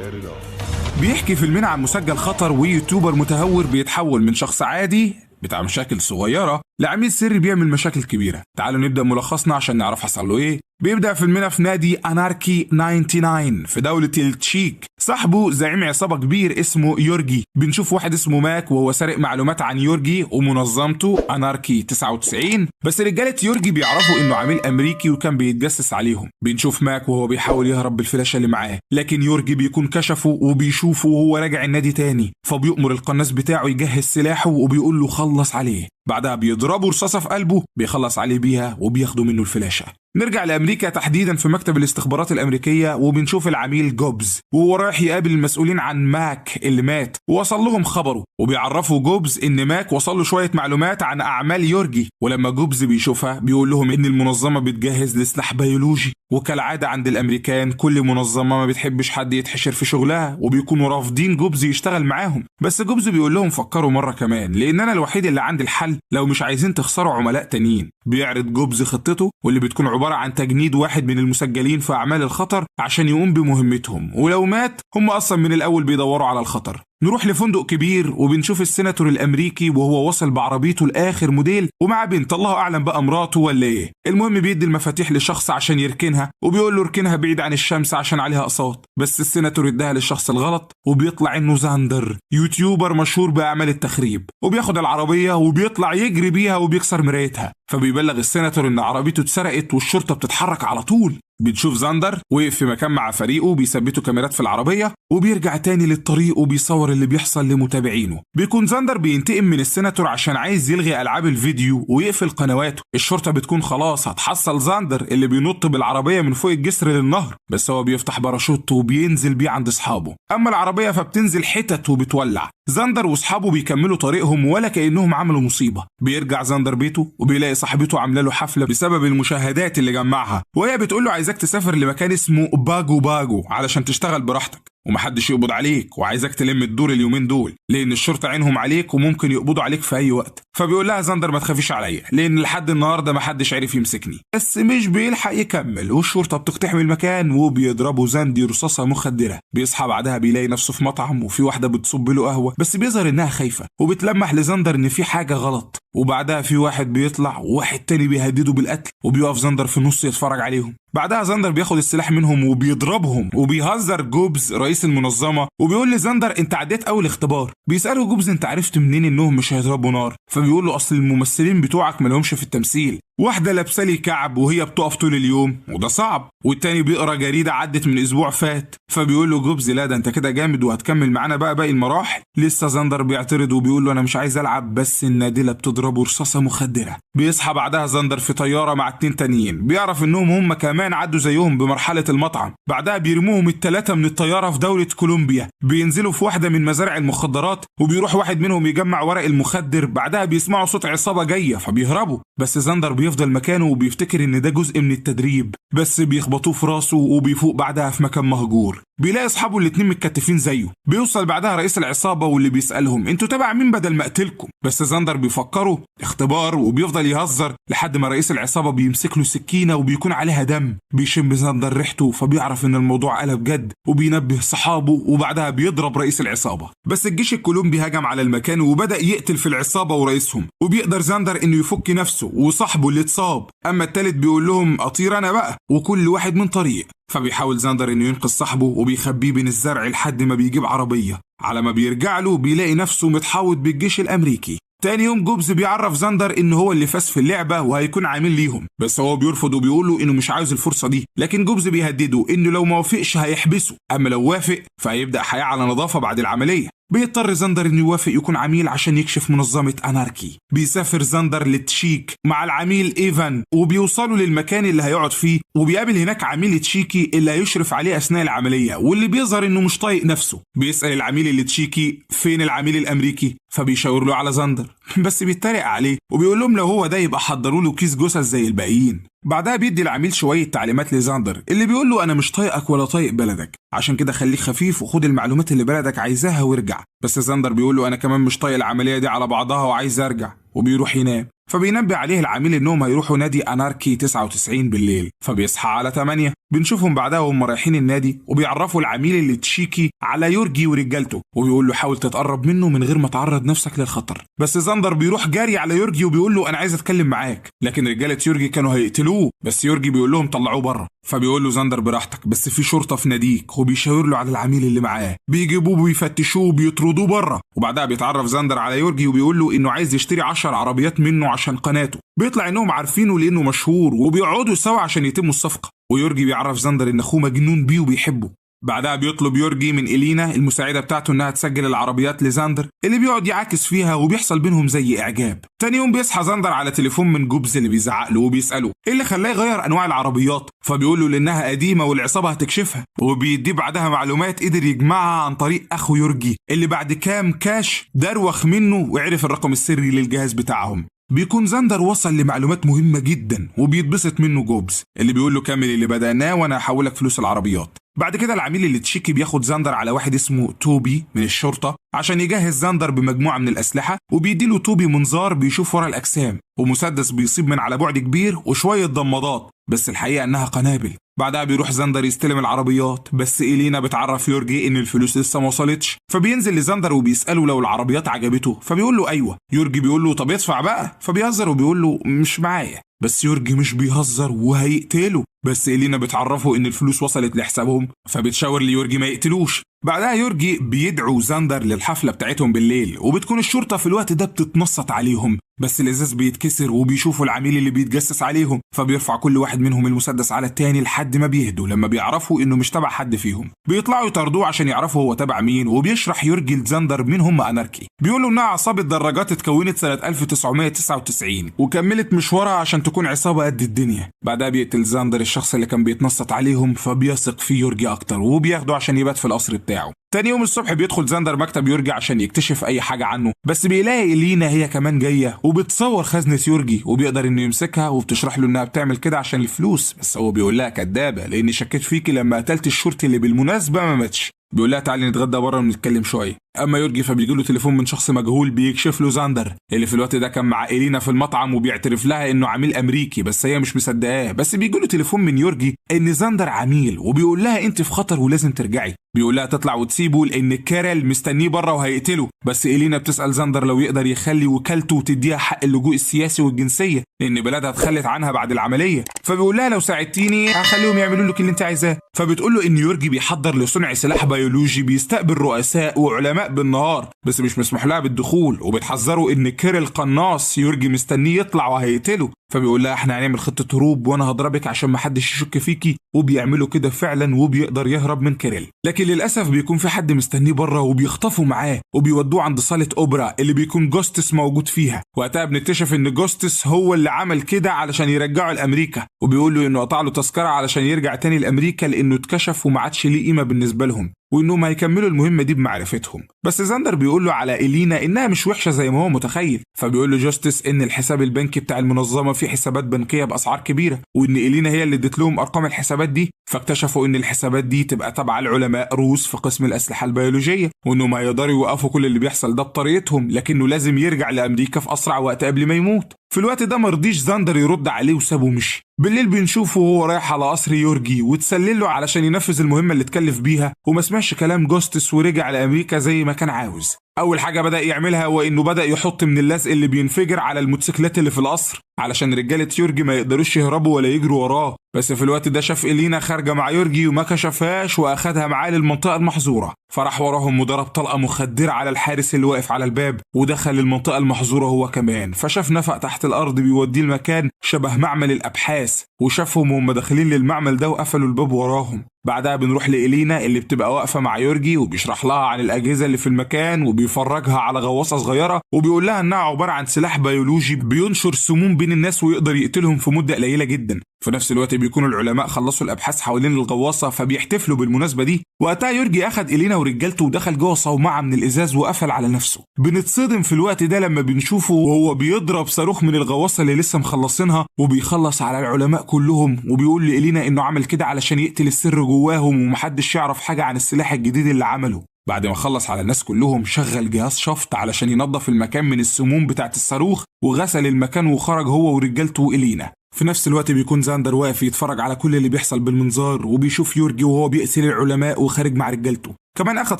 Set it off. بيحكي فيلمنا عن مسجل خطر و YouTuber متهور بيتحول من شخص عادي بتاع مشاكل صغيرة لعميل سري بيعمل مشاكل كبيرة. تعالوا نبدأ ملخصنا عشان نعرف حصل له ايه. بيبدأ فيلمنا في نادي أناركي 99 في دولة التشيك. صاحبه زعيم عصابة كبير اسمه يورجي. بنشوف واحد اسمه ماك وهو سارق معلومات عن يورجي ومنظمته أناركي 99، بس رجالة يورجي بيعرفوا انه عميل امريكي وكان بيتجسس عليهم. بنشوف ماك وهو بيحاول يهرب بالفلاشة اللي معاه، لكن يورجي بيكون كشفه وبيشوفه وهو راجع النادي تاني، فبيؤمر القناص بتاعه يجهز سلاحه وبيقول له خلص عليه. بعدها بيضربه رصاصة في قلبه، بيخلص عليه بيها وبياخدوا منه الفلاشة. نرجع لأمريكا تحديدا في مكتب الاستخبارات الأمريكية، وبنشوف العميل جوبز وهو رايح يقابل المسؤولين عن ماك اللي مات، ووصل لهم خبره، وبيعرفوا جوبز إن ماك وصل له شوية معلومات عن أعمال يورجي. ولما جوبز بيشوفها بيقول لهم إن المنظمة بتجهز لسلاح بيولوجي، وكالعادة عند الأمريكان كل منظمة ما بتحبش حد يتحشر في شغلها، وبيكونوا رافضين جوبز يشتغل معاهم. بس جوبز بيقول لهم فكروا مرة كمان، لأن أنا الوحيد اللي عندي الحل لو مش عايزين تخسروا عملاء تانيين. بيعرض جوبز خطته واللي بتكون عبارة عن تجنيد واحد من المسجلين في أعمال الخطر عشان يقوم بمهمتهم، ولو مات هم أصلا من الأول بيدوروا على الخطر. نروح لفندق كبير وبنشوف السيناتور الأمريكي وهو وصل بعربيته لآخر موديل ومع بنت الله أعلم بقى مراته ولا إيه. المهم بيدي المفاتيح لشخص عشان يركنها، وبيقول له اركنها بعيد عن الشمس عشان عليها أقساط، بس السيناتور اداها للشخص الغلط، وبيطلع إنه زاندر YouTuber مشهور بأعمال التخريب، وبياخد العربية وبيطلع يجري بيها وبيكسر مرايتها. فبيبلغ السيناتور إن عربيته اتسرقت والشرطة بتتحرك على طول. بتشوف زاندر وقف في مكان مع فريقه بيثبتوا كاميرات في العربية، وبيرجع تاني للطريق وبيصور اللي بيحصل لمتابعينه. بيكون زاندر بينتقم من السيناتور عشان عايز يلغي ألعاب الفيديو ويقفل قنواته. الشرطة بتكون خلاص هتحصل زاندر اللي بينط بالعربية من فوق الجسر للنهر، بس هو بيفتح باراشوت وبينزل بيه عند أصحابه. أما العربية فبتنزل حتت وبتولع. زاندر واصحابه بيكملوا طريقهم ولا كأنهم عملوا مصيبة. بيرجع زاندر بيته وبيلاقي صاحبته عامله له حفلة بسبب المشاهدات اللي جمعها، وهي بتقول له عايزاك تسافر لمكان اسمه باجو باجو علشان تشتغل براحتك ومحدش يقبض عليك، وعايزك تلم الدور اليومين دول لان الشرطة عينهم عليك وممكن يقبضوا عليك في اي وقت. فبيقول لها زاندر ما تخافيش عليا لان لحد النهارده محدش عرف يمسكني. بس مش بيلحق يكمل والشرطة بتقتحم المكان وبيضربوا زاندي رصاصة مخدره. بيصحى بعدها بيلاقي نفسه في مطعم وفي واحدة بتصب له قهوة، بس بيظهر انها خايفة وبتلمح لزاندر ان في حاجة غلط. وبعدها في واحد بيطلع وواحد تاني بيهدده بالقتل، وبيقف زاندر في النص يتفرج عليهم. بعدها زاندر بياخد السلاح منهم وبيضربهم، وبيهزر جوبز رئيس المنظمة وبيقول لزاندر انت عديت اول اختبار. بيساله جوبز انت عرفت منين انهم مش هيضربوا نار؟ فبيقول له اصل الممثلين بتوعك مالهمش في التمثيل، واحدة لابسه لي كعب وهي بتقف طول اليوم وده صعب، والتاني بيقرا جريدة عدت من اسبوع فات. فبيقول له جوبز لا ده انت كده جامد وهتكمل معانا بقى باقي المراحل. لسه زاندر بيعترض وبيقول له انا مش عايز العب، بس النادله بتضربه رصاصة مخدره. بيصحى بعدها زاندر في طيارة مع اتنين تانيين، بيعرف انهم هم كمان عدوا زيهم بمرحلة المطعم. بعدها بيرموهم التلاتة من الطيارة في دولة كولومبيا، بينزلوا في واحدة من مزارع المخدرات وبيروح واحد منهم يجمع ورق المخدر. بعدها بيسمعوا صوت عصابة جاية فبيهربوا، بس زاندر بيفضل مكانه وبيفتكر ان ده جزء من التدريب، بس بيخبطوه في راسه وبيفوق بعدها في مكان مهجور. بيلاقي اصحابه الاتنين متكتفين زيه. بيوصل بعدها رئيس العصابة واللي بيسالهم انتوا تبع مين بدل ما اقتلكم، بس زاندر بيفكروا اختبار وبيفضل يهزر لحد ما رئيس العصابة بيمسك له سكينة وبيكون عليها دم. بيشم زاندر ريحته فبيعرف ان الموضوع قلب جد وبينبه صحابه، وبعدها بيضرب رئيس العصابة. بس الجيش الكولومبي هجم على المكان وبدا يقتل في العصابة ورئيسهم، وبيقدر زاندر انه يفك نفسه وصاحبه اللي اتصاب. اما التالت بيقول لهم اطير انا بقى، وكل واحد من طريق. فبيحاول زاندر انه ينقذ صاحبه وبيخبيه بين الزرع لحد ما بيجيب عربية. على ما بيرجع له بيلاقي نفسه متحوط بالجيش الامريكي. تاني يوم جوبز بيعرف زاندر ان هو اللي فاز في اللعبة وهيكون عامل ليهم، بس هو بيرفض وبيقول له انه مش عاوز الفرصة دي. لكن جوبز بيهدده انه لو ما وافقش هيحبسه، اما لو وافق فهيبدا حياة على نظافة بعد العملية. بيضطر زاندر انه يوافق يكون عميل عشان يكشف منظمة أناركي. بيسافر زاندر للتشيك مع العميل ايفان وبيوصلوا للمكان اللي هيقعد فيه، وبيقابل هناك عميل تشيكي اللي هيشرف عليه اثناء العملية واللي بيظهر انه مش طايق نفسه. بيسأل العميل التشيكي فين العميل الامريكي، فبيشاور له على زاندر، بس بيتريق عليه وبيقول لهم لو هو ده يبقى حضروا له كيس جثث زي الباقيين. بعدها بيدي العميل شوية تعليمات لزاندر اللي بيقول له انا مش طايقك ولا طايق بلدك، عشان كده خليك خفيف وخد المعلومات اللي بلدك عايزاها وارجع. بس زاندر بيقول له انا كمان مش طايق العملية دي على بعضها وعايز ارجع، وبيروح ينام. فبينبه عليه العميل انهم هيروحوا نادي اناركي 99 بالليل، فبيصحى على 8. بنشوفهم بعدها وهم رايحين النادي، وبيعرفوا العميل اللي تشيكي على يورجي ورجالته، وبيقول له حاول تتقرب منه من غير ما تعرض نفسك للخطر. بس زاندر بيروح جاري على يورجي وبيقول له انا عايز اتكلم معاك، لكن رجاله يورجي كانوا هيقتلوه، بس يورجي بيقول لهم طلعوه بره. فبيقول له زاندر براحتك، بس في شرطه في ناديك، وبيشاور له على العميل اللي معاه. بيجيبوه وبيفتشوه وبيطردوه بره. وبعدها بيتعرف زاندر على يورجي وبيقول له انه عايز يشتري 10 عربيات منه عشان قناته. بيطلع انهم عارفينه لانه مشهور، وبيقعدوا سوا عشان يتموا الصفقة. ويورجي بيعرف زاندر ان اخوه مجنون بيه وبيحبه. بعدها بيطلب يورجي من إلينا المساعدة بتاعته انها تسجل العربيات لزاندر اللي بيقعد يعاكس فيها، وبيحصل بينهم زي اعجاب. تاني يوم بيصحى زاندر على تليفون من جوبز اللي بيزعق له وبيسأله ايه اللي خلاه يغير انواع العربيات، فبيقول له لانها قديمة والعصابة هتكشفها. وبيديه بعدها معلومات قدر يجمعها عن طريق اخو يورجي اللي بعد كام كاش دروخ منه وعرف الرقم السري للجهاز بتاعهم. بيكون زاندر وصل لمعلومات مهمة جدا، وبيتبسط منه جوبز اللي بيقول له كمل اللي بدأناه وانا هحولك فلوس العربيات. بعد كده العميل اللي تشيكي بياخد زاندر على واحد اسمه توبي من الشرطة عشان يجهز زاندر بمجموعة من الأسلحة، وبيديله توبي منظار بيشوف ورا الأجسام، ومسدس بيصيب من على بعد كبير، وشوية ضمادات بس الحقيقة إنها قنابل. بعدها بيروح زاندر يستلم العربيات، بس إلينا بتعرف يورجي إن الفلوس لسه ما وصلتش، فبينزل لزاندر وبيسأله لو العربيات عجبته، فبيقول له أيوه. يورجي بيقول له طب ادفع بقى، فبيهزر وبيقول له مش معايا، بس يورجي مش بيهزر وهيقتله. بس إلينا بتعرفه إن الفلوس وصلت لحسابهم، فبتشاور ليورجي ما يقتلوش. بعدها يورجي بيدعو زاندر للحفلة بتاعتهم بالليل، وبتكون الشرطة في الوقت ده بتتنصت عليهم، بس الإزاز بيتكسر وبيشوفوا العميل اللي بيتجسس عليهم، فبيرفع كل واحد منهم المسدس على التاني لحد ما بيهدوا لما بيعرفوا إنه مش تبع حد فيهم. بيطلعوا يطاردوه عشان يعرفوا هو تبع مين، وبيشرح يورجي لزاندر مين هم أناركي. بيقولوا إنها عصابة دراجات اتكونت سنة 1999 وكملت مشوارها عشان تكون عصابة قد الدنيا. بعدها بيقتل زاندر الشخص اللي كان بيتنصت عليهم، فبيثق فيه يورجي أكتر وبياخده عشان يبات في القصر بتاعه. تاني يوم الصبح بيدخل زاندر مكتب يورجي عشان يكتشف اي حاجة عنه، بس بيلاقي إلينا هي كمان جاية وبتصور خزنه يورجي، وبيقدر انه يمسكها، وبتشرح له انها بتعمل كده عشان الفلوس، بس هو بيقول لها كدابه لاني شكيت فيكي لما قتلت الشرطي اللي بالمناسبة ما ماتش. بيقول لها تعالي نتغدى بره ونتكلم شوية. اما يورجي فبيجي له تليفون من شخص مجهول بيكشف له زاندر اللي في الوقت ده كان مع إلينا في المطعم، وبيعترف لها انه عميل امريكي، بس هي مش مصدقاه. بس بيجي له تليفون من يورجي ان زاندر عميل، وبيقول لها انت في خطر ولازم ترجعي. بيقول لها تطلع وتسيبه لان كارل مستنيه بره وهيقتله. بس إلينا بتسأل زاندر لو يقدر يخلي وكالته وتديها حق اللجوء السياسي والجنسيه لان بلدها اتخلت عنها بعد العملية، فبيقول لها لو ساعدتيني هخليهم يعملوا لك اللي انت عايزاه. فبتقول له ان يورجي بيحضر لصنع سلاح بيولوجي بيستقبل رؤساء وعلماء بالنهار، بس مش مسموح لها بالدخول، وبتحذره ان كيرل قناص يورجي مستنيه يطلع وهيقتله. فبيقول لها احنا هنعمل خطه هروب وانا هضربك عشان ما حدش يشك فيكي، وبيعملوا كده فعلا وبيقدر يهرب من كيرل. لكن للاسف بيكون في حد مستنيه بره وبيخطفوا معاه وبيودوه عند صاله اوبرا اللي بيكون جوستس موجود فيها. وقتها بنكتشف ان جوستس هو اللي عمل كده علشان يرجعه لامريكا، وبيقول له انه قطع له تذكره علشان يرجع تاني لامريكا لانه اتكشف وما عادش ليه قيمة بالنسبة لهم، وانهم هيكملوا المهمة دي بمعرفتهم. بس زاندر بيقول له على إلينا انها مش وحشة زي ما هو متخيل، فبيقول له جاستس ان الحساب البنكي بتاع المنظمة فيه حسابات بنكيه باسعار كبيرة، وان إلينا هي اللي ادت لهم ارقام الحسابات دي. فاكتشفوا ان الحسابات دي تبقى تبع العلماء روس في قسم الاسلحة البيولوجية، وانهم هيقدروا يوقفوا كل اللي بيحصل ده بطريقتهم، لكنه لازم يرجع لامريكا في اسرع وقت قبل ما يموت. في الوقت ده مرضيش زاندر يرد عليه وسابه مشي. بالليل بنشوفه وهو رايح على قصر يورجي وتسلل له علشان ينفذ المهمة اللي اتكلف بيها، وما سمعش كلام جوستس ورجع لامريكا زي ما كان عاوز. اول حاجة بدا يعملها هو انه بدا يحط من اللزق اللي بينفجر على الموتوسيكلات اللي في القصر علشان رجاله يورجي ما يقدروش يهربوا ولا يجروا وراه. بس في الوقت ده شاف إلينا خارجه مع يورجي وما كشفهاش واخدها معاه للمنطقة المحظوره، فراح وراهم وضرب طلقه مخدره على الحارس اللي واقف على الباب، ودخل المنطقة المحظوره هو كمان. فشاف نفق تحت الارض بيوديه المكان شبه معمل الابحاث، وشافهم وهم داخلين للمعمل ده وقفلوا الباب وراهم. بعدها بنروح لإلينا اللي بتبقى واقفة مع يورجي، وبيشرح لها عن الأجهزة اللي في المكان، وبيفرجها على غواصة صغيرة، وبيقول لها إنها عبارة عن سلاح بيولوجي بينشر سموم بين الناس ويقدر يقتلهم في مدة قليلة جدا. في نفس الوقت بيكونوا العلماء خلصوا الأبحاث حوالين الغواصة، فبيحتفلوا بالمناسبة دي. وقتها يورجي أخد إلينا ورجالته ودخل جوه صومعة من الإزاز وقفل على نفسه. بنتصدم في الوقت ده لما بنشوفه وهو بيضرب صاروخ من الغواصة اللي لسه مخلصينها، وبيخلص على العلماء كلهم، وبيقول لإلينا إنه عمل كده علشان يقتل السر جواهم ومحدش يعرف حاجة عن السلاح الجديد اللي عمله. بعد ما خلص على الناس كلهم شغل جهاز شفط علشان ينظف المكان من السموم بتاعت الصاروخ، وغسل المكان وخرج هو ورجالته وإلينا. في نفس الوقت بيكون زاندر واقف يتفرج على كل اللي بيحصل بالمنظار، وبيشوف يورجي وهو بيقتل العلماء وخارج مع رجالته. كمان اخد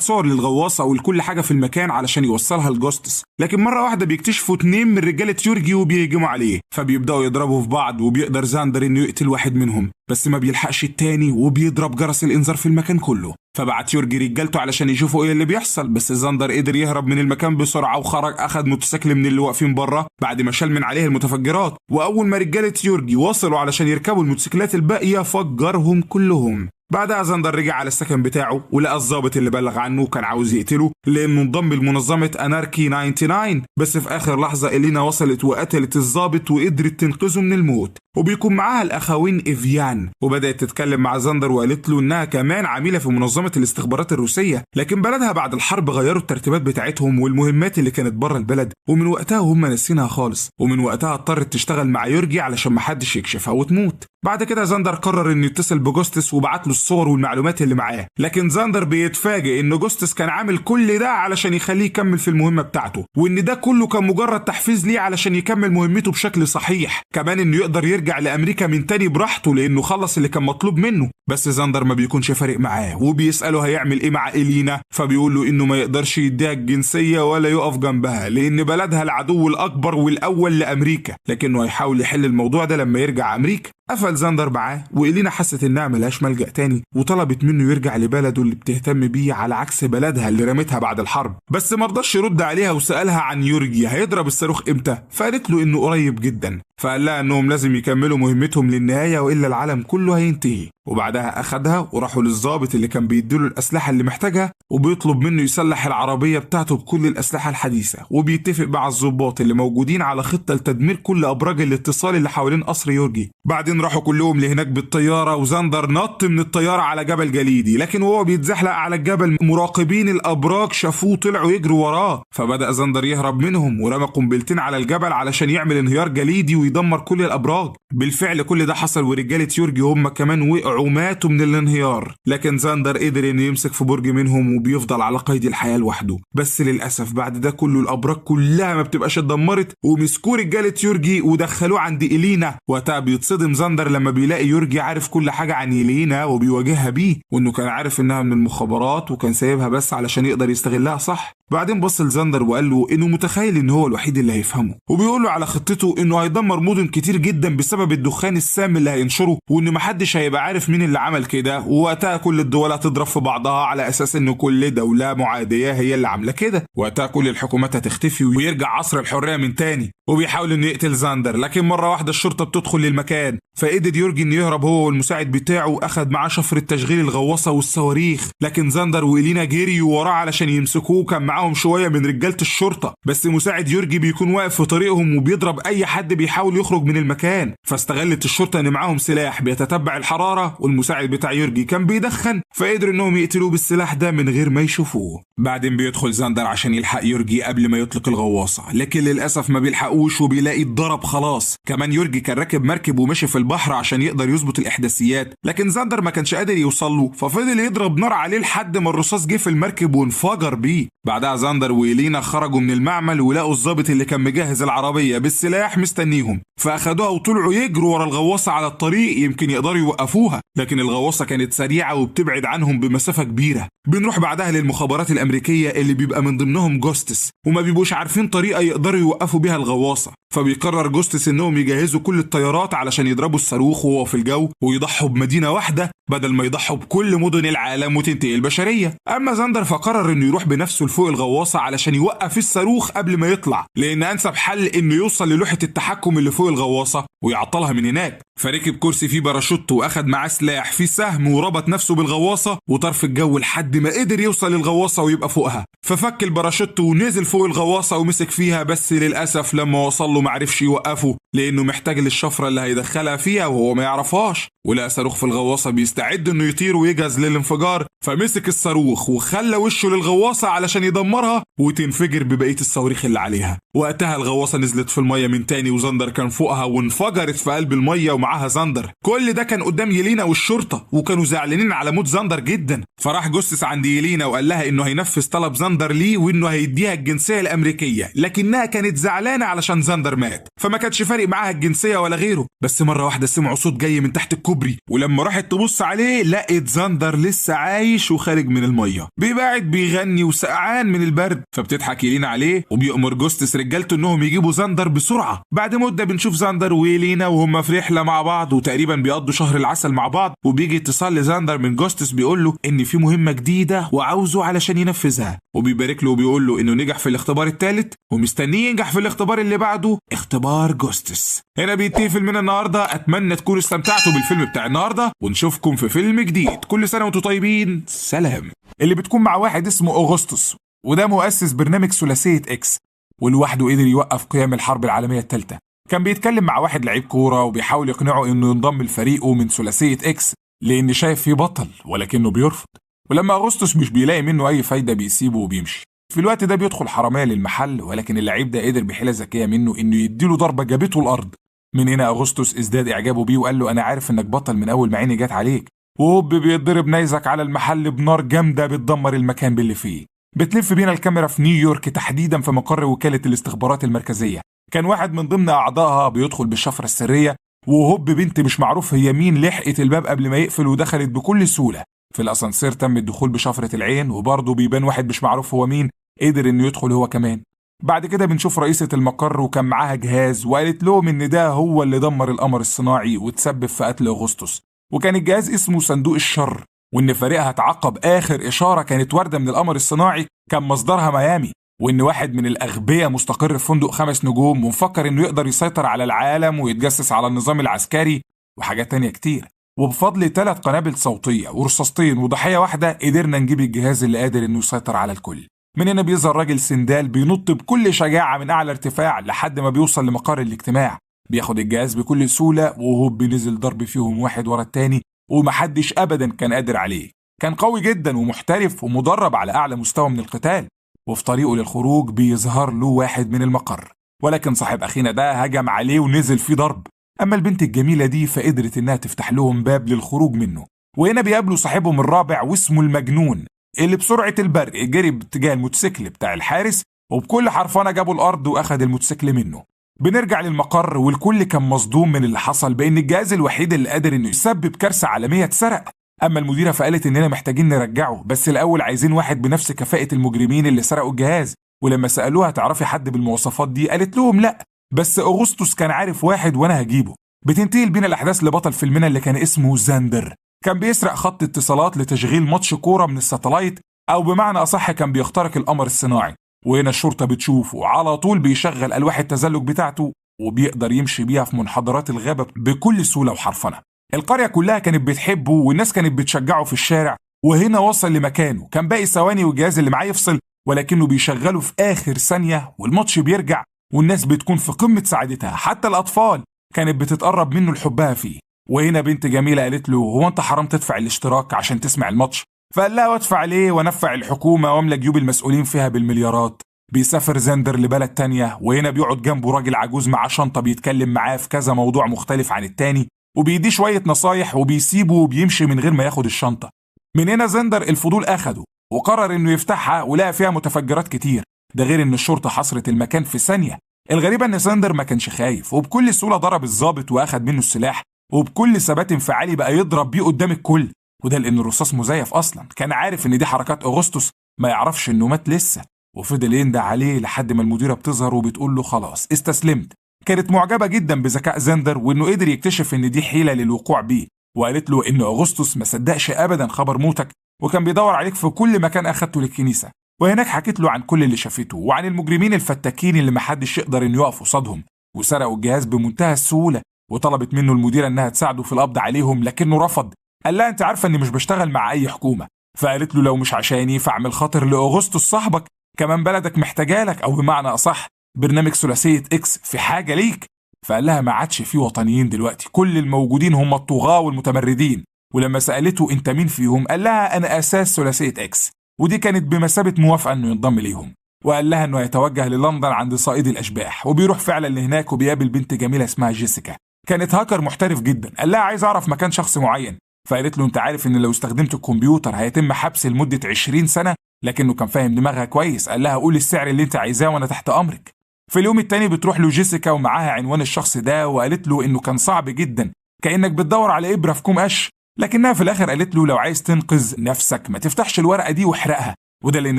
صور للغواصه ولكل حاجة في المكان علشان يوصلها لجوستس. لكن مرة واحدة بيكتشفوا 2 من رجاله يورجي وبيهجموا عليه، فبيبداوا يضربوا في بعض، وبيقدر زاندر انه يقتل واحد منهم، بس ما بيلحقش التاني وبيضرب جرس الانذار في المكان كله. فبعت يورجي رجالته علشان يشوفوا ايه اللي بيحصل، بس زاندر قدر يهرب من المكان بسرعة وخرج، اخد موتوسيكل من اللي واقفين بره بعد ما شال من عليه المتفجرات. واول ما رجاله يورجي وصلوا علشان يركبوا الموتوسيكلات الباقية فجرهم كلهم. بعدها زاندر رجع على السكن بتاعه ولقى الضابط اللي بلغ عنه وكان عاوز يقتله لانه انضم لمنظمة اناركي 99، بس في اخر لحظة إلينا وصلت وقتلت الضابط وقدرت تنقذه من الموت. وبيكون معاها الاخوين إيفيان، وبدات تتكلم مع زاندر وقالت له انها كمان عميله في منظمة الاستخبارات الروسية، لكن بلدها بعد الحرب غيروا الترتيبات بتاعتهم والمهمات اللي كانت بره البلد، ومن وقتها هم ناسينها خالص. ومن وقتها اضطرت تشتغل مع يورجي علشان محدش يكشفها وتموت. بعد كده زاندر قرر انه يتصل بجوستس وبعت له الصور والمعلومات اللي معاه، لكن زاندر بيتفاجئ ان جوستس كان عامل كل ده علشان يخليه يكمل في المهمة بتاعته، وان ده كله كان مجرد تحفيز ليه علشان يكمل مهمته بشكل صحيح، كمان انه يقدر يرجع لامريكا من تاني براحته لانه خلص اللي كان مطلوب منه. بس زاندر ما بيكونش فارق معاه، وبيساله هيعمل ايه مع إلينا، فبيقول له انه ما يقدرش يديها الجنسية ولا يقف جنبها لان بلدها العدو الاكبر والاول لامريكا، لكنه هيحاول يحل الموضوع ده لما يرجع امريكا. قفل زاندر معاه، وإلينا حست انها ملهاش ملجأ تاني وطلبت منه يرجع لبلده اللي بتهتم بيه على عكس بلدها اللي رمتها بعد الحرب. بس مرضاش يرد عليها وسألها عن يورجي هيضرب الصاروخ امتى، فقالت له انه قريب جدا، فقال لها انهم لازم يكملوا مهمتهم للنهاية والا العالم كله هينتهي. وبعدها اخدها وراحوا للضابط اللي كان بيديله الاسلحة اللي محتاجها، وبيطلب منه يسلح العربية بتاعته بكل الاسلحة الحديثة، وبيتفق مع الضباط اللي موجودين على خطه لتدمير كل ابراج الاتصال اللي حوالين قصر يورجي. بعدين راحوا كلهم لهناك بالطيارة، وزاندر نط من الطيارة على جبل جليدي، لكن وهو بيتزحلق على الجبل مراقبين الابراج شافوه طلعوا يجروا وراه، فبدا زاندر يهرب منهم ورمى قنبلتين على الجبل علشان يعمل انهيار جليدي ويدمر كل الابراج. بالفعل كل ده حصل، ورجاله يورجي هم كمان وقعوا وماتوا من الانهيار، لكن زاندر قدر انه يمسك في برج منهم وبيفضل على قيد الحياة لوحده. بس للاسف بعد ده كله الابراج كلها ما بتبقاش اتدمرت، ومسكوا رجاله يورجي ودخلوه عند إلينا. وقتها بيتصدم زاندر لما بيلاقي يورجي عارف كل حاجة عن إلينا وبيواجهها بيه، وانه كان عارف انها من المخابرات وكان سايبها بس علشان يقدر يستغلها صح. بعدين بص لزاندر وقال له انه متخيل ان هو الوحيد اللي هيفهمه، وبيقول له على خطته انه هيدمر مدن كتير جدا بسبب الدخان السام اللي هينشره، وان محدش هيبقى عارف مين اللي عمل كده، ووقتها كل الدول هتضرب في بعضها على اساس ان كل دولة معاديه هي اللي عامله كده، وقتها كل الحكومات هتختفي ويرجع عصر الحرية من تاني. وبيحاول انه يقتل زاندر، لكن مرة واحدة الشرطة بتدخل للمكان، فقدر يورجي انه يهرب هو والمساعد بتاعه، واخد معاه شفرة تشغيل الغواصة والصواريخ، لكن زاندر وإلينا جريوا وراه علشان يمسكوه، كان معاهم شوية من رجاله الشرطة، بس مساعد يورجي بيكون واقف في طريقهم وبيضرب اي حد بيحاول يخرج من المكان. فاستغلت الشرطة ان معاهم سلاح بيتتبع الحرارة، والمساعد بتاع يورجي كان بيدخن، فقدروا انهم يقتلوه بالسلاح ده من غير ما يشوفوه. بعدين بيدخل زاندر عشان يلحق يورجي قبل ما يطلق الغواصة، لكن للاسف ما بيلحقوش وبيلاقي اتضرب خلاص. كمان يورجي كان راكب مركب ومشي في البحر عشان يقدر يظبط الاحداثيات، لكن زاندر ما كانش قادر يوصل له، ففضل يضرب نار عليه لحد ما الرصاص جه في المركب وانفجر بيه. بعدها زاندر وإلينا خرجوا من المعمل ولقوا الضابط اللي كان مجهز العربية بالسلاح مستنيهم، فاخدوها وطلعوا يجروا ورا الغواصة على الطريق يمكن يقدروا يوقفوها، لكن الغواصة كانت سريعة وبتبعد عنهم بمسافه كبيرة. بنروح بعدها للمخابرات الامريكية اللي بيبقى من ضمنهم جوستس، وما بيبقوش عارفين طريقه يقدروا يوقفوا بيها الغواصة، فبيقرر جوستس انهم يجهزوا كل الطيارات علشان يضربوا الصاروخ وهو في الجو ويضحوا بمدينة واحدة بدل ما يضحوا بكل مدن العالم وتنتهي البشرية. اما زاندر فقرر انه يروح بنفسه لفوق الغواصة علشان يوقف الصاروخ قبل ما يطلع، لان انسب حل انه يوصل للوحه التحكم اللي فوق الغواصة ويعطلها من هناك. فركب كرسي فيه باراشوت واخد معاه سلاح فيه سهم وربط نفسه بالغواصه وطرف الجو لحد ما قدر يوصل للغواصه ويبقى فوقها. ففك الباراشوت ونزل فوق الغواصة ومسك فيها، بس للاسف لما وصل له معرفش يوقفه، لانه محتاج للشفره اللي هيدخلها فيها وهو ما يعرفهاش. ولقى صاروخ في الغواصة بيستعد انه يطير ويجهز للانفجار، فمسك الصاروخ وخلى وشه للغواصه علشان يدمرها وتنفجر ببقية الصواريخ اللي عليها. وقتها الغواصة نزلت في المية من تاني وزندر كان فوقها وانفجرت في قلب المية ومعاها زندر. كل ده كان قدام يلينا والشرطة، وكانوا زعلانين على موت زندر جدا. فراح جوستس عند يلينا وقال لها انه هينفذ طلب زندر ليه وانه هيديها الجنسية الامريكية، لكنها كانت زعلانة علشان زندر مات، فما كانش فارق معاها الجنسية ولا غيره. بس مرة واحدة سمعوا صوت جاي من تحت الكوبري، ولما راحت تبص عليه لقت زندر لسه عايش وخارج من المية، بيبعد بيغني وسقعان من البرد. فبتضحك يلينا عليه وبيأمر جوستس رجالته انهم يجيبوا زندر بسرعة. بعد مده بنشوف زندر ويلينا وهم في رحله مع بعض، وتقريبا بيقضوا شهر العسل مع بعض. وبيجي اتصال لزندر من جوستس بيقول له ان في مهمة جديدة وعاوزه علشان ينفذها، وبيبارك له وبيقول له انه نجح في الاختبار الثالث ومستنيه ينجح في الاختبار اللي بعده، اختبار جوستس. هنا بينتهي فيلمنا النهارده، اتمنى تكونوا استمتعتوا بالفيلم بتاع النهارده، ونشوفكم في فيلم جديد. كل سنة وانتم طيبين، سلام. اللي بتكون مع واحد اسمه اغسطس، وده مؤسس برنامج ثلاثية اكس، ولوحده قدر يوقف قيام الحرب العالمية الثالثة. كان بيتكلم مع واحد لعيب كورة وبيحاول يقنعه انه ينضم لفريقه من ثلاثية اكس لان شايف فيه بطل، ولكنه بيرفض. ولما اغسطس مش بيلاقي منه اي فايده بيسيبه وبيمشي. في الوقت ده بيدخل حرامية للمحل، ولكن اللعيب ده قدر بحيلة ذكية منه انه يديله ضربه جابته الارض. من هنا اغسطس ازداد اعجابه بيه وقال له انا عارف انك بطل من اول ما عيني جت عليك. وهوب بيتضرب نيزك على المحل بنار جامدة بتدمر المكان باللي فيه. بتلف بينا الكاميرا في نيويورك، تحديدا في مقر وكالة الاستخبارات المركزية. كان واحد من ضمن اعضائها بيدخل بالشفره السرية، وهوب بنت مش معروف هي مين لحقت الباب قبل ما يقفل ودخلت بكل سهولة. في الاسانسير تم الدخول بشفره العين، وبرضه بيبان واحد مش معروف هو مين قدر انه يدخل هو كمان. بعد كده بنشوف رئيسة المقر وكان معاها جهاز، وقالت لهم ان ده هو اللي دمر القمر الصناعي وتسبب في قتل اغسطس، وكان الجهاز اسمه صندوق الشر، وان فريقها تعقب اخر اشارة كانت وارده من القمر الصناعي كان مصدرها ميامي، وان واحد من الاغبياء مستقر في فندق 5 نجوم ومفكر انه يقدر يسيطر على العالم ويتجسس على النظام العسكري وحاجات تانية كتير. وبفضل 3 قنابل صوتية ورصاصتين وضحية واحدة قدرنا نجيب الجهاز اللي قادر انه يسيطر على الكل. من هنا بيظهر راجل سندال بينط بكل شجاعة من اعلى ارتفاع لحد ما بيوصل لمقر الاجتماع، بياخد الجهاز بكل سهولة، وهو بينزل ضرب فيهم واحد ورا التاني ومحدش ابدا كان قادر عليه. كان قوي جدا ومحترف ومدرب على اعلى مستوى من القتال. وفي طريقه للخروج بيظهر له واحد من المقر، ولكن صاحب اخينا ده هجم عليه ونزل فيه ضرب. اما البنت الجميلة دي فقدرت انها تفتح لهم باب للخروج منه. وهنا بيقابلوا صاحبهم الرابع واسمه المجنون، اللي بسرعة البرق جري باتجاه الموتوسيكل بتاع الحارس، وبكل حرفانه جابوا الارض واخد الموتوسيكل منه. بنرجع للمقر والكل كان مصدوم من اللي حصل، بان الجهاز الوحيد اللي قادر انه يسبب كارثة عالمية اتسرق. اما المديرة فقالت اننا محتاجين نرجعه، بس الاول عايزين واحد بنفس كفاءة المجرمين اللي سرقوا الجهاز. ولما سالوها تعرفي حد بالمواصفات دي قالت لهم لا، بس اغسطس كان عارف واحد وانا هجيبه. بتنتقل بينا الاحداث لبطل فيلمنا اللي كان اسمه زاندر. كان بيسرق خط اتصالات لتشغيل ماتش كورة من ال satellite، او بمعنى اصح كان بيخترق القمر الصناعي. وهنا الشرطة بتشوفه على طول بيشغل الواح التزلج بتاعته وبيقدر يمشي بيها في منحدرات الغابة بكل سهولة وحرفنه. القرية كلها كانت بتحبه والناس كانت بتشجعه في الشارع. وهنا وصل لمكانه، كان باقي ثواني والجهاز اللي معاه يفصل، ولكنه بيشغله في اخر ثانية والماتش بيرجع والناس بتكون في قمة سعادتها، حتى الاطفال كانت بتتقرب منه لحبها فيه. وهنا بنت جميلة قالت له هو انت حرام تدفع الاشتراك عشان تسمع الماتش؟ فقال لها وادفع ليه وانفع الحكومة واملى جيوب المسؤولين فيها بالمليارات. بيسافر زندر لبلد تانية، وهنا بيقعد جنبه راجل عجوز معاه شنطه بيتكلم معاه في كذا موضوع مختلف عن التاني، وبيديه شوية نصايح وبيسيبه وبيمشي من غير ما ياخد الشنطة. من هنا زندر الفضول اخده وقرر انه يفتحها، ولقى فيها متفجرات كتير، ده غير ان الشرطة حصرت المكان في ثانية. الغريبة ان زندر ما كانش خايف، وبكل سهولة ضرب الضابط واخد منه السلاح، وبكل ثبات انفعالي بقى يضرب بيه قدام الكل، وده لان الرصاص مزيف اصلا. كان عارف ان دي حركات اغسطس، ما يعرفش انه مات لسه، وفضل يندع عليه لحد ما المديرة بتظهر وبتقول له خلاص استسلمت. كانت معجبه جدا بذكاء زندر وانه قدر يكتشف ان دي حيله للوقوع بيه، وقالت له ان اغسطس ما صدقش ابدا خبر موتك وكان بيدور عليك في كل مكان اخدته للكنيسة. وهناك حكيت له عن كل اللي شافته وعن المجرمين الفتاكين اللي محدش يقدر انه يقف قصادهم، وسرقوا الجهاز بمنتهى السهولة. وطلبت منه المديرة انها تساعده في القبض عليهم، لكنه رفض. قال لها انت عارفه اني مش بشتغل مع اي حكومة. فقالت له لو مش عشاني فاعمل خاطر لاغسطس صاحبك، كمان بلدك محتاجالك، او بمعنى اصح برنامج ثلاثية اكس في حاجة ليك. فقال لها ما عادش في وطنيين دلوقتي، كل الموجودين هم الطغاة والمتمردين. ولما سألته انت مين فيهم قال لها انا اساس ثلاثية اكس، ودي كانت بمثابة موافقة انه ينضم ليهم. وقال لها انه هيتوجه للندن عند صائد الاشباح، وبيروح فعلا لهناك وبيقابل بنت جميلة اسمها جيسيكا، كانت هاكر محترف جدا. قال لها عايز اعرف مكان شخص معين، فقالت له انت عارف ان لو استخدمت الكمبيوتر هيتم حبس لمدة 20 سنة، لكنه كان فاهم دماغها كويس. قال لها قول السعر اللي انت عايزاه وانا تحت امرك. في اليوم التاني بتروح له جيسيكا ومعاها عنوان الشخص ده، وقالت له انه كان صعب جدا كانك بتدور على ابره في كوم قش، لكنها في الاخر قالت له لو عايز تنقذ نفسك ما تفتحش الورقة دي واحرقها، وده لان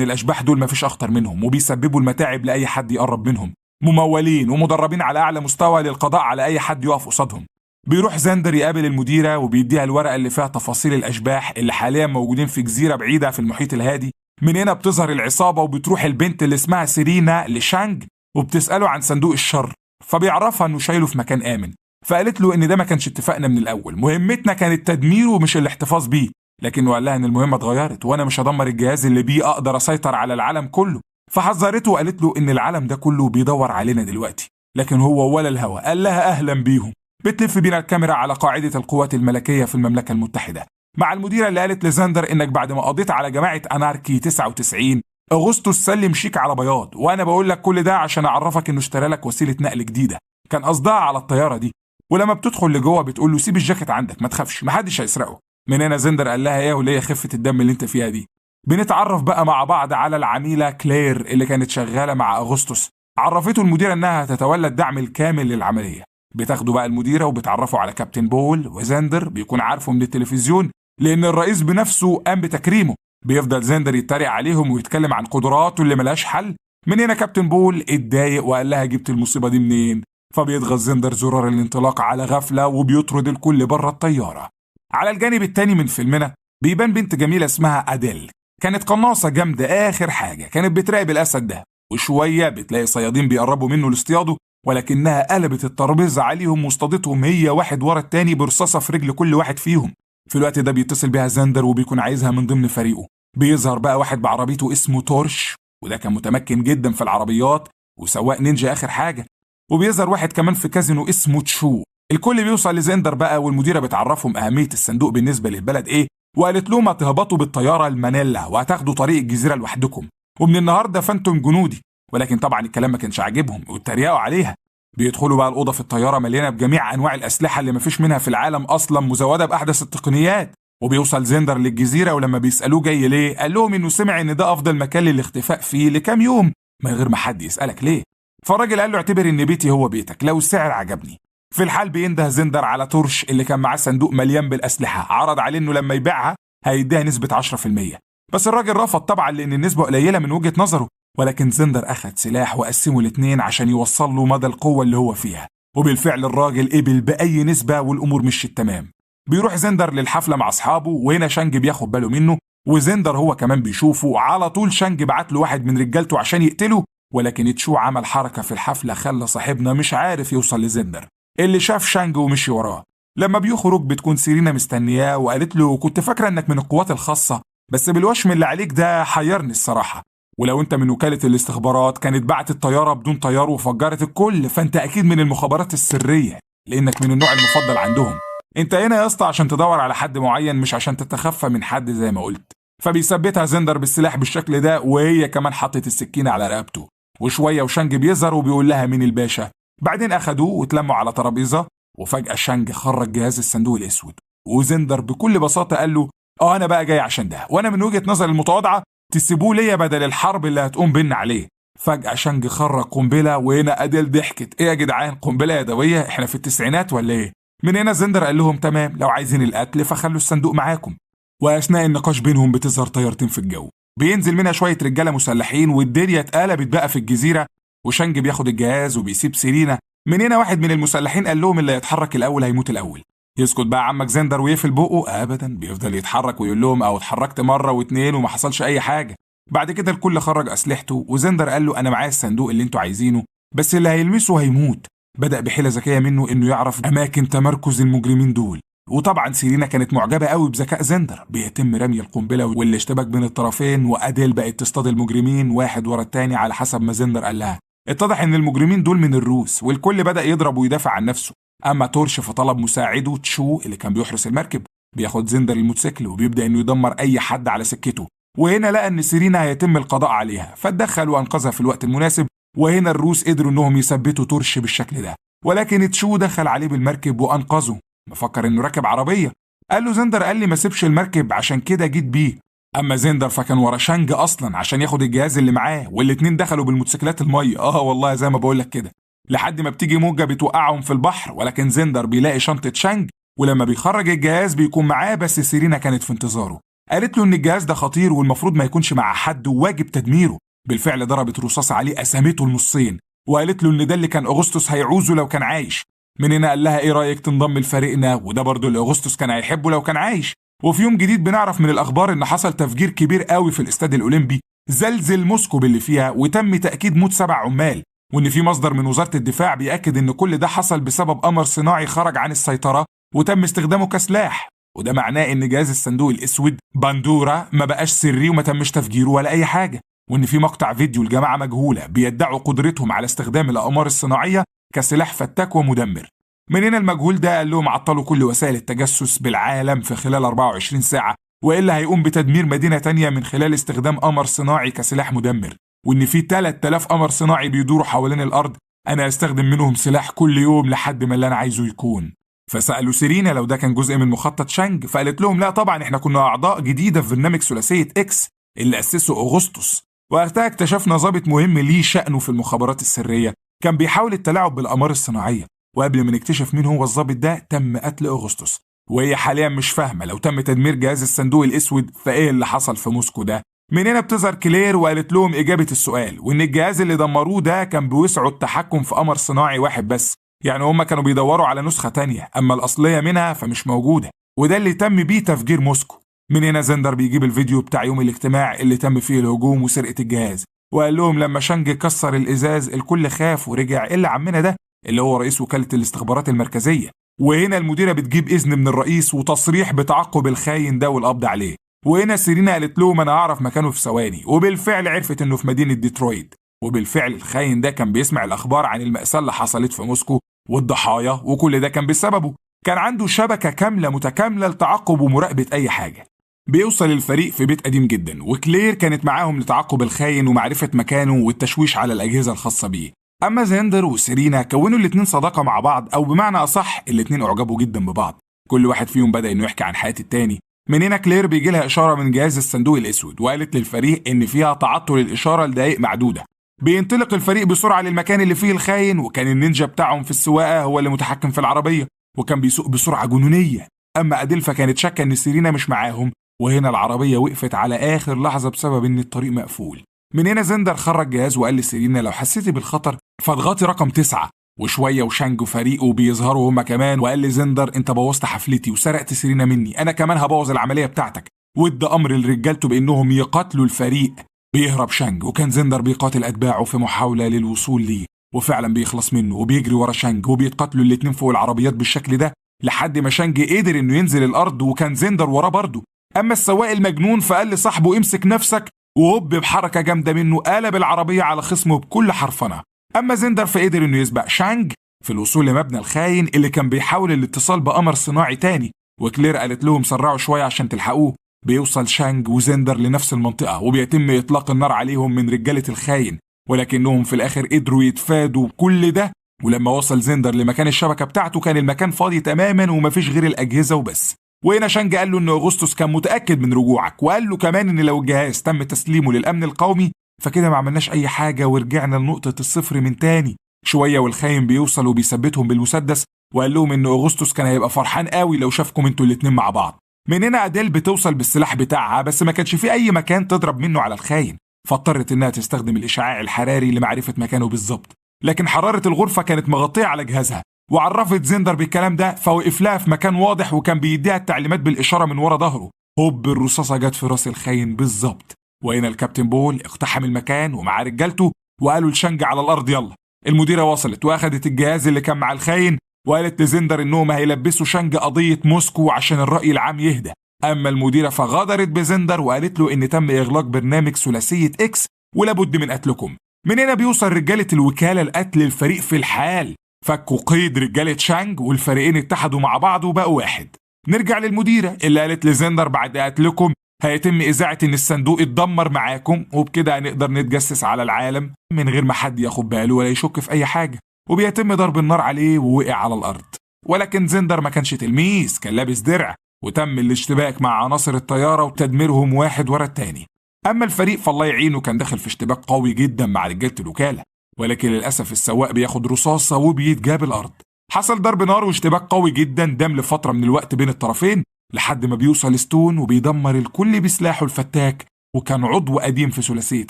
الاشباح دول ما فيش اخطر منهم وبيسببوا المتاعب لاي حد يقرب منهم، ممولين ومدربين على اعلى مستوى للقضاء على اي حد يقف قصادهم. بيروح زندر يقابل المديرة وبيديها الورقة اللي فيها تفاصيل الاشباح اللي حاليا موجودين في جزيرة بعيدة في المحيط الهادي. من هنا بتظهر العصابة، وبتروح البنت اللي اسمها سيرينا لشانج وبتساله عن صندوق الشر، فبيعرفها انه شايله في مكان امن. فقالت له ان ده ما كانش اتفاقنا من الاول، مهمتنا كانت تدميره مش الاحتفاظ بيه، لكنه قال لها ان المهمة اتغيرت وانا مش هدمر الجهاز اللي بيه اقدر اسيطر على العالم كله. فحذرته وقالت له ان العالم ده كله بيدور علينا دلوقتي، لكن هو ولا الهوى. قال لها اهلا بيهم. بتلف بينا الكاميرا على قاعدة القوات الملكية في المملكة المتحدة مع المديرة اللي قالت لزندر انك بعد ما قضيت على جماعة اناركي 99 اغسطس سلم شيك على بياض، وانا بقول لك كل ده عشان اعرفك انه اشترى لك وسيلة نقل جديدة، كان قصدها على الطيارة دي. ولما بتدخل لجوه بتقول له سيب الجاكيت عندك ما تخافش محدش هيسرقه. من هنا زندر قال لها ايه وليه خفه الدم اللي انت فيها دي. بنتعرف بقى مع بعض على العميله كلير اللي كانت شغالة مع اغسطس، عرفته المديرة انها هتتولى الدعم الكامل للعملية. بتاخده بقى المديرة وبتعرفه على كابتن بول، وزندر بيكون عارفه من التلفزيون لان الرئيس بنفسه قام بتكريمه. بيفضل زندر يتريق عليهم ويتكلم عن قدراته اللي ملهاش حل. من هنا كابتن بول اتضايق وقال لها جبت المصيبة دي منين؟ فبيضغط زندر زرار الانطلاق على غفلة وبيطرد الكل بره الطيارة. على الجانب التاني من فيلمنا بيبان بنت جميلة اسمها اديل، كانت قناصه جامدة اخر حاجة، كانت بتراقب الاسد ده، وشوية بتلاقي صيادين بيقربوا منه لاصطياده، ولكنها قلبت الترابيزة عليهم واصطادتهم هي واحد ورا التاني برصاصه في رجل كل واحد فيهم. في الوقت ده بيتصل بيها زندر وبيكون عايزها من ضمن فريقه. بيظهر بقى واحد بعربيته اسمه تورش، وده كان متمكن جدا في العربيات وسواق نينجا اخر حاجة. وبيظهر واحد كمان في كازينو اسمه تشو. الكل بيوصل لزندر بقى، والمديره بتعرفهم اهمية الصندوق بالنسبة للبلد ايه، وقالت لهم هتهبطوا بالطيارة لمانيلا وهتاخدوا طريق الجزيرة لوحدكم، ومن النهارده فانتم جنودي. ولكن طبعا الكلام ما كانش عاجبهم واتريقوا عليها. بيدخلوا بقى الاوضة في الطيارة مليانة بجميع انواع الاسلحة اللي مفيش منها في العالم اصلا، مزوده باحدث التقنيات. وبيوصل زندر للجزيرة، ولما بيسالوه جاي ليه قال لهم انه سمع ان ده افضل مكان للاختفاء فيه لكام يوم من غير ما حد يسالك ليه. فالراجل قال له اعتبر ان بيتي هو بيتك لو السعر عجبني. في الحال بينده زندر على تورش اللي كان معاه صندوق مليان بالاسلحة، عرض عليه انه لما يبيعها هيديها نسبه 10%، بس الراجل رفض طبعا لان النسبة قليله من وجهه نظره. ولكن زندر اخد سلاح وقسمه الاتنين عشان يوصل له مدى القوة اللي هو فيها، وبالفعل الراجل قبل باي نسبه والامور مشيت تمام. بيروح زندر للحفله مع اصحابه، وهنا شانج بياخد باله منه، وزندر هو كمان بيشوفه. على طول شانج بعت له واحد من رجالته عشان يقتله، ولكن تشو عمل حركة في الحفلة خلى صاحبنا مش عارف يوصل لزندر اللي شاف شانج ومشي وراه. لما بيخرج بتكون سيرينا مستنياه وقالت له كنت فاكره انك من القوات الخاصة، بس بالوشم اللي عليك ده حيرني الصراحة، ولو انت من وكالة الاستخبارات كانت بعت الطيارة بدون طيار وفجرت الكل، فانت اكيد من المخابرات السرية لانك من النوع المفضل عندهم. انت هنا يا اسطى عشان تدور على حد معين مش عشان تتخفى من حد زي ما قلت. فبيثبتها زندر بالسلاح بالشكل ده، وهي كمان حطت السكينة على رقبته. وشوية وشانج بيظهر وبيقول لها مين الباشا. بعدين اخدوه واتلموا على ترابيزة، وفجاة شانج خرج جهاز الصندوق الاسود، وزندر بكل بساطة قال له انا بقى جاي عشان ده، وانا من وجهه نظري المتواضعة تسيبوه ليا بدل الحرب اللي هتقوم بينا عليه. فجاة شانج خرج قنبلة، وهنا اديل ضحكت، ايه يا جدعان قنبلة يدوية، احنا في التسعينات ولا ايه؟ من هنا زندر قال لهم تمام لو عايزين القتل فخلوا الصندوق معاكم. واثناء النقاش بينهم بتظهر طيارتين في الجو، بينزل منها شوية رجاله مسلحين، والدنيا اتقلبت بقى في الجزيرة. وشانج بياخد الجهاز وبيسيب سيرينا. من هنا واحد من المسلحين قال لهم اللي يتحرك الاول هيموت الاول. يسكت بقى عمك زندر ويقفل بقه؟ ابدا، بيفضل يتحرك ويقول لهم او اتحركت مرة واتنين وما حصلش اي حاجة. بعد كده الكل خرج اسلحته، وزندر قال له انا معايا الصندوق اللي انتوا عايزينه، بس اللي هيلمسه هيموت. بدأ بحيلة ذكية منه انه يعرف اماكن تمركز المجرمين دول، وطبعا سيرينا كانت معجبه قوي بذكاء زندر. بيتم رمي القنبلة والاشتباك بين الطرفين، واديل بقت تصطاد المجرمين واحد ورا التاني على حسب ما زندر قال لها. اتضح ان المجرمين دول من الروس، والكل بدأ يضرب ويدافع عن نفسه. اما تورش فطلب مساعدة تشو اللي كان بيحرس المركب. بياخد زندر الموتوسيكل وبيبدأ انه يدمر اي حد على سكته. وهنا لقى ان سيرينا هيتم القضاء عليها، فاتدخل وانقذها في الوقت المناسب. وهنا الروس قدروا انهم يثبتوا تورش بالشكل ده، ولكن تشو دخل عليه بالمركب وانقذه. مفكر انه راكب عربية. قال له زندر قال لي ما سيبش المركب عشان كده جيت بيه. اما زندر فكان ورا شانج اصلا عشان ياخد الجهاز اللي معاه، والاتنين دخلوا بالموتوسيكلات المية. والله زي ما بقول لك كده، لحد ما بتيجي موجه بتوقعهم في البحر. ولكن زندر بيلاقي شنطه شانج، ولما بيخرج الجهاز بيكون معاه، بس سيرينا كانت في انتظاره. قالت له ان الجهاز ده خطير والمفروض ما يكونش مع حد وواجب تدميره. بالفعل ضربت رصاصة عليه قسمته النصين، وقالت له ان ده اللي كان اغسطس هيعوزه لو كان عايش. من هنا قال لها ايه رايك تنضم لفريقنا، وده برضه اللي اغسطس كان هيحبه لو كان عايش. وفي يوم جديد بنعرف من الاخبار ان حصل تفجير كبير قوي في الاستاد الاولمبي زلزل موسكو باللي فيها، وتم تاكيد موت 7 عمال. وان في مصدر من وزارة الدفاع بيأكد ان كل ده حصل بسبب قمر صناعي خرج عن السيطرة وتم استخدامه كسلاح. وده معناه ان جهاز الصندوق الاسود باندورا ما بقاش سري وما تمش تفجيره ولا اي حاجة. وان في مقطع فيديو لجماعة مجهولة بيدعوا قدرتهم على استخدام الاقمار الصناعية كسلاح فتاك ومدمر. من هنا المجهول ده قال لهم عطلوا كل وسائل التجسس بالعالم في خلال 24 ساعة، وإلا هيقوم بتدمير مدينة تانية من خلال استخدام قمر صناعي كسلاح مدمر. وإن في 3000 قمر صناعي بيدوروا حوالين الأرض، أنا هستخدم منهم سلاح كل يوم لحد ما اللي أنا عايزه يكون. فسألوا سيرينا لو ده كان جزء من مخطط شانج، فقالت لهم لا طبعا، احنا كنا أعضاء جديدة في برنامج ثلاثية إكس اللي أسسه أغسطس. وقتها اكتشفنا ضابط مهم ليه شأنه في المخابرات السرية كان بيحاول التلاعب بالأقمار الصناعية. وقبل ما نكتشف مين هو الضابط ده تم قتل أغسطس. وهي حاليا مش فاهمة لو تم تدمير جهاز الصندوق الأسود فإيه اللي حصل في موسكو ده. من هنا بتظهر كلير وقالت لهم إجابة السؤال، وإن الجهاز اللي دمروه ده كان بوسعه التحكم في قمر صناعي واحد بس، يعني هما كانوا بيدوروا على نسخة تانية، أما الأصلية منها فمش موجودة، وده اللي تم بيه تفجير موسكو. من هنا زندر بيجيب الفيديو بتاع يوم الاجتماع اللي تم فيه الهجوم وسرقة الجهاز، وقال لهم لما شانج كسر الإزاز الكل خاف ورجع إلا عمنا ده اللي هو رئيس وكالة الاستخبارات المركزية. وهنا المديرة بتجيب إذن من الرئيس وتصريح بتعقب الخاين ده والقبض عليه. وهنا سيرينا قالت لهم أنا أعرف مكانه في ثواني، وبالفعل عرفت إنه في مدينة ديترويت. وبالفعل الخاين ده كان بيسمع الأخبار عن المأساة اللي حصلت في موسكو والضحايا، وكل ده كان بسببه. كان عنده شبكة كاملة متكاملة لتعقب ومراقبة أي حاجة. بيوصل الفريق في بيت قديم جدا، وكلير كانت معاهم لتعقب الخاين ومعرفة مكانه والتشويش على الأجهزة الخاصة بيه. أما زندر وسيرينا كونوا الاتنين صداقة مع بعض، أو بمعنى أصح الاتنين أعجبوا جدا ببعض. كل واحد فيهم بدأ إنه يحكي عن حياة التاني. من هنا كلير بيجي لها إشارة من جهاز الصندوق الأسود، وقالت للفريق إن فيها تعطل الإشارة لدقايق معدودة. بينطلق الفريق بسرعة للمكان اللي فيه الخاين، وكان النينجا بتاعهم في السواقة هو اللي متحكم في العربية، وكان بيسوق بسرعة جنونية. أما أديل فكانت شاكة إن سيرينا مش معاهم، وهنا العربية وقفت على آخر لحظة بسبب إن الطريق مقفول. من هنا زندر خرج جهاز وقال لسيرينا لو حسيتي بالخطر فاضغطي رقم 9. وشوية وشانج وفريقه بيظهروا هما كمان، وقال لزندر انت بوظت حفلتي وسرقت سيرينا مني، انا كمان هبوظ العملية بتاعتك. وادى امر لرجالته بانهم يقاتلوا الفريق. بيهرب شانج، وكان زندر بيقاتل اتباعه في محاولة للوصول ليه، وفعلا بيخلص منه وبيجري ورا شانج، وبيتقاتلوا الاتنين فوق العربيات بالشكل ده لحد ما شانج قدر انه ينزل الارض، وكان زندر وراه برضه. اما السواق المجنون فقال لصاحبه امسك نفسك، وهوب بحركة جامدة منه قلب العربية على خصمه بكل حرفنه. اما زندر فقدر انه يسبق شانج في الوصول لمبنى الخاين اللي كان بيحاول الاتصال بقمر صناعي تاني، وكلير قالت لهم سرعوا شوية عشان تلحقوه. بيوصل شانج وزندر لنفس المنطقة، وبيتم اطلاق النار عليهم من رجاله الخاين، ولكنهم في الاخر قدروا يتفادوا كل ده. ولما وصل زندر لمكان الشبكة بتاعته كان المكان فاضي تماما ومفيش غير الاجهزة وبس. وهنا شانج قال له ان اغسطس كان متاكد من رجوعك، وقال له كمان ان لو الجهاز تم تسليمه للامن القومي فكده ما عملناش اي حاجة ورجعنا لنقطة الصفر من تاني. شوية والخاين بيوصل وبيثبتهم بالمسدس، وقال لهم ان اغسطس كان هيبقى فرحان قوي لو شافكم انتوا الاتنين مع بعض. من هنا اديل بتوصل بالسلاح بتاعها، بس ما كانش في اي مكان تضرب منه على الخاين، فاضطرت انها تستخدم الاشعاع الحراري لمعرفة مكانه بالظبط. لكن حرارة الغرفة كانت مغطيه على جهازها، وعرفت زندر بالكلام ده، فوقف لها في مكان واضح وكان بيديها التعليمات بالاشارة من ورا ظهره. هوب الرصاصة جت في راس الخاين بالظبط. وهنا الكابتن بول اقتحم المكان ومعاه رجالته، وقالوا لشانج على الارض يلا. المديرة وصلت واخدت الجهاز اللي كان مع الخاين، وقالت لزندر انهم هيلبسوا شانج قضية موسكو عشان الراي العام يهدى. اما المديرة فغادرت بزندر وقالت له ان تم اغلاق برنامج ثلاثية اكس ولابد من قتلكم. من هنا بيوصل رجالة الوكالة لقتل الفريق في الحال. فكوا قيد رجالة شانج والفريقين اتحدوا مع بعض وبقوا واحد. نرجع للمديرة اللي قالت لزندر بعد قتلكم هيتم إذاعة إن الصندوق اتدمر معاكم، وبكده هنقدر نتجسس على العالم من غير ما حد ياخد باله ولا يشك في أي حاجة. وبيتم ضرب النار عليه ووقع على الأرض. ولكن زندر ما كانش تلميذ، كان لابس درع، وتم الاشتباك مع عناصر الطيارة وتدميرهم واحد ورا التاني. أما الفريق فالله يعينه كان داخل في اشتباك قوي جدا مع رجالة الوكالة، ولكن للأسف السواق بياخد رصاصة وبيتجاب الأرض. حصل ضرب نار واشتباك قوي جدا دام لفترة من الوقت بين الطرفين، لحد ما بيوصل ستون وبيدمر الكل بسلاحه الفتاك، وكان عضو قديم في ثلاثية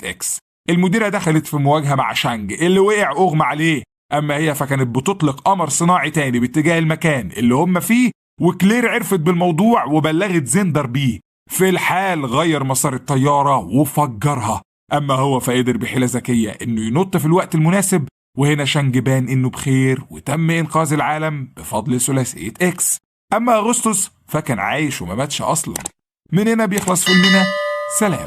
إكس. المديرة دخلت في مواجهة مع شانج اللي وقع أغمى عليه، أما هي فكانت بتطلق قمر صناعي تاني باتجاه المكان اللي هم فيه، وكلير عرفت بالموضوع وبلغت زندر بيه. في الحال غير مسار الطيارة وفجرها. أما هو فقدر بحيلة ذكية إنه ينط في الوقت المناسب، وهنا شانج بان إنه بخير وتم إنقاذ العالم بفضل ثلاثية إكس. أما أغسطس فكان عايش وما ماتش أصلا. من هنا بيخلص فيلمنا. سلام.